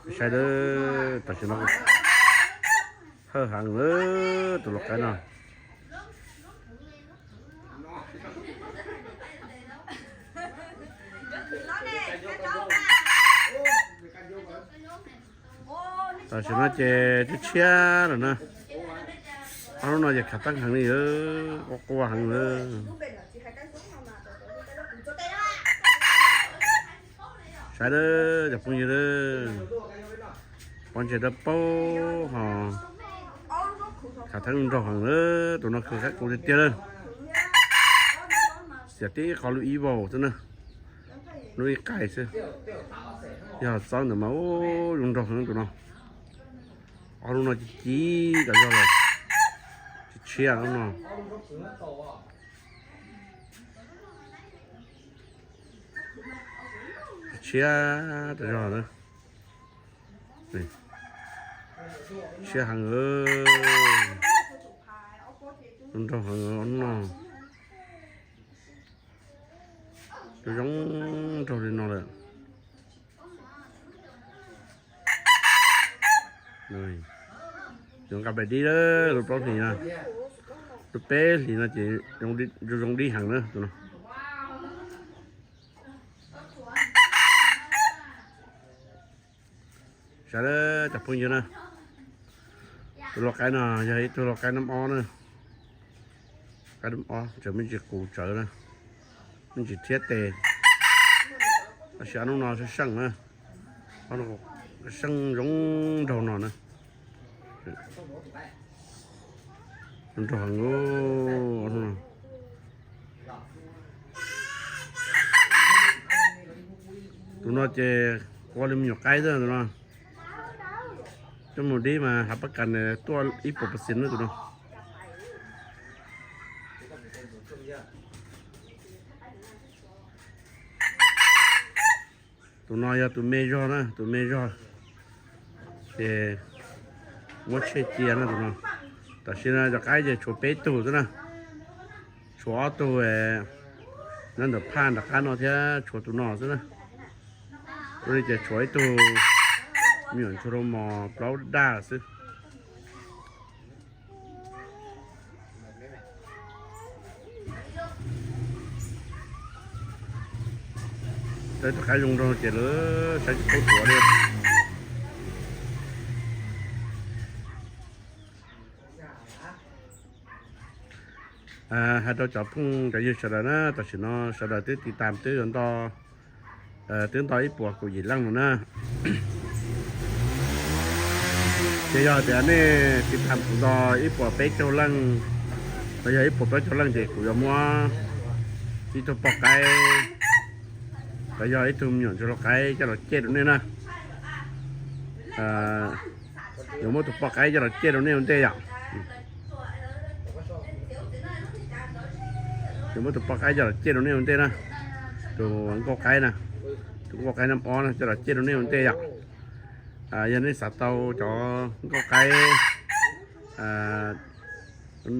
Saib lawm, tam sim no hawj heev lawm tus lau qaib no. Tam sim no ces tshiab tshiab lawm na. Ob lub no ces khav theeb heev li, quaj quaj heev lawm. Saib lawm cov phooj ywg, pov ntses dawb paug ho khav theeb nraug heev lawm, tus no khwv qaib qus tiag tiag lawm. Xiam tib qho lub ib vaus xwb na, lub ib qais xwb. Yog txob ntawd mas ub zoo nraug heev tus no. Ob lub no ci ci tas zog lawm, tshiab lub no. Tshiab tas zog na. Tshiab heev, nraug heev no. Zoo zoo nraug li no lawm. Yuav nqa pem dib lawm, lub plaub hlis no, lub peb hlis no ces zoo zoo dib heev na tus no. Saib lawm cov phooj ywg na, tus lau qaib no yog ib tug lau qaib nab ob na. Qaib nab ob tseem me ntsis qus tsawv na, me ntsis thiab tes. Tab sis ob hnub no seej seej na, seej zoo nraug no na. Nraug heev no. Tus no ces qua li me nyuam qaib xwb tus no. Coj mus dib mas hav pab kas tuaj ib puas percent na tus no. Tus no yog tus me zog na, tus me zog ces muab tshem cia na tus no. Tam sim no cov qaib ces tshuav peb tug xwb na, tshuav ob tug nyob ntawm phaj nram qab no thiab tshuav tus no xwb na. Ua li ces tshuav ib tug me nyuam ntsuag rau mos plaub daj xwb. Tus qaib zoo nraug ces lawv saib tsis pub tuav li. Hais rau cov phooj cov ywg sawv daws na, tam sim no sawv daws twb tiv tam twb yuav nto, twb nto ib puas kaum yim leej no na. Ces yog tias nej tiv tam kuv nto ib puas peb caug leej, los yog ib puas plaub caug leej ces kuv yuav muab ib tug poj qaib, los yog ib tug me nyuam ntsuag lau qaib coj los cej rau nej na. Yuav muab tus poj qaib coj los cej rau nej ua ntej yom. Yuav muab tus poj qaib coj los cej rau nej ua ntej na. Tus nkauj qaib na, tus nkauj qaib nab ob na coj los cej rau nej ua ntej yom. Yog nej xav tau cov nkauj qaib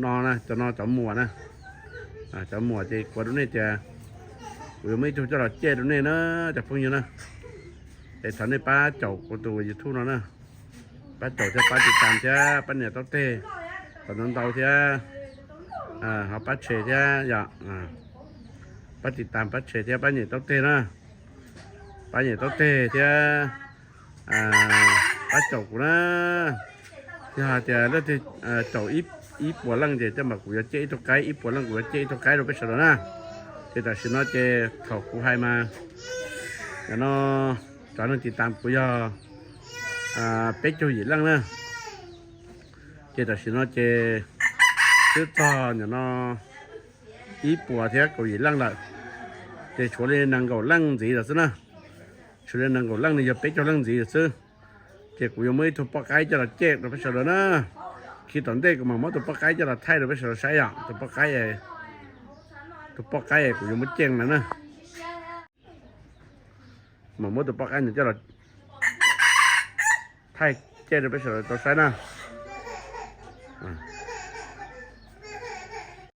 no na, cov no cov muam na, cov muam ces kuv rau nej tias kuv yuav muab ib tug coj los cej rau nej na cov phooj ywg na. Es thov nej pab caum kuv tus YouTube no na, pab caum thiab pab tiv tam thiab pab nias taub teg kom ntau ntau thiab, ho pab share thiab yom. Pab tiv tam pab share thiab pab nias taub teg na, pab nias taub teg thiab pab caum kuv na. Yog hais tias leej twg caum ib puas leej ces tej zaum kuv yuav cej ib tug qaib, ib puas leej kuv yuav cej ib tug qaib rau peb sawv daws na. Ces tam sim no ces thaum kuv hais mas, no, cov neeg tiv tam kuv yog peb caug yim leej na. Ces tam sim no ces twb txog nim no ib puas thiab kaum yim leej lawm, ces tshuav li nees nkaum leej ntxiv lawm xwb na. Tshuav li nees nkaum leej li yog peb caug leej ntxiv lawm xwb. Ces kuv yuav muab ib tug poj qaib coj los cej rau peb sawv daws na. Khi tom ntej kuv mam muab tus poj qaib coj los thaij rau peb sawv daws saib yom. Tus poj qaib, tus poj qaib kuv yuav muab cej lawm na. Mam muab tus poj qaib no coj los thaij cej rau peb sawv daws tau saib na.